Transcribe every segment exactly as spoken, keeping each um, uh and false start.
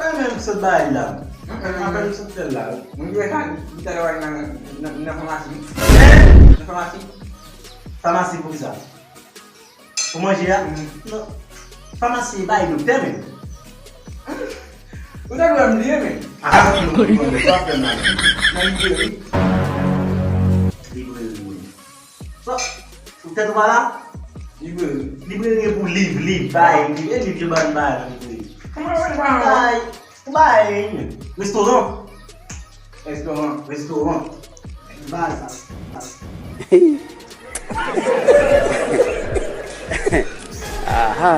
Mwen menm sot bay la. Mwen menm sot fè l la. Mwen di sa, li ta nan, nan, nan famasi. Nan famasi. Famasi pou ki sa? Pou manje a? Non. Famasi bay doktè menm. Ou ta dwe bliye menm. Ah, non, non, non, non, pa fè mal. Nan libreri. Libreri, wi. Bon, ou tèt ou pa la? Libreri. Libreri e pou liv, liv, bay, liv, e liv yo ban bay nan libreri. Kòman yo bay? Bay, bay, restoran. Restoran. Restoran. Baz, baz. Aha.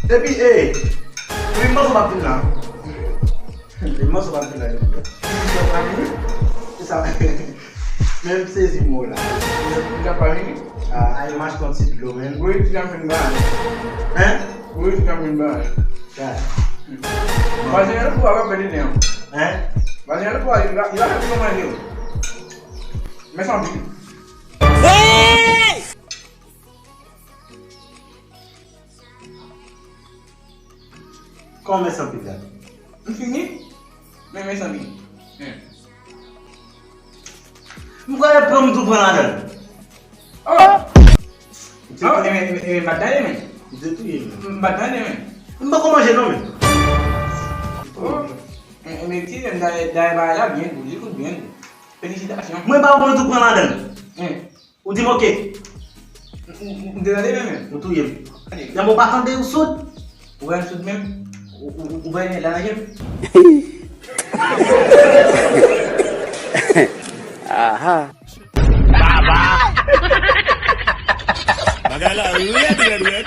Epi, e, epi mòso p ap vin la. Epi mòso p ap vin la. Se sa. Men m sezi mo la. Li ka pa vini? Ah, ay, m achte yon ti dlo, men. Wi, ti kanmenm ba. Hein? Wi, ti kanmenm ba. Sa. Vwazen an pou ap pèdi tan. Hein? Vwazen an pou ap, li va, li va fè pou manje. Men santi. Kòman men santi la? M fini? Men, men santi. Hmm. M kwè pran m tou pran ladan l. Oh! Oh, e men, e men, e men, m pa t tande, men. M te touye, men. M pa t tande, men. M poko manje non, men. Oh. E, e men, ti, men, dayè, dayè bagay la byen gou, li gou byen gou. Felisitasyon. Mwen pa pran m tou pran ladan l. Hmm. Ou di m oke. M, m, m te tande, men, men. Ou touye m. Tande. Yanm ou pa tande, ou soud? Ou wè m soud menm? Ou, ou, ou, ou wè nèg la nan je m? Aha. Bagay la rèd, rèd, rèd.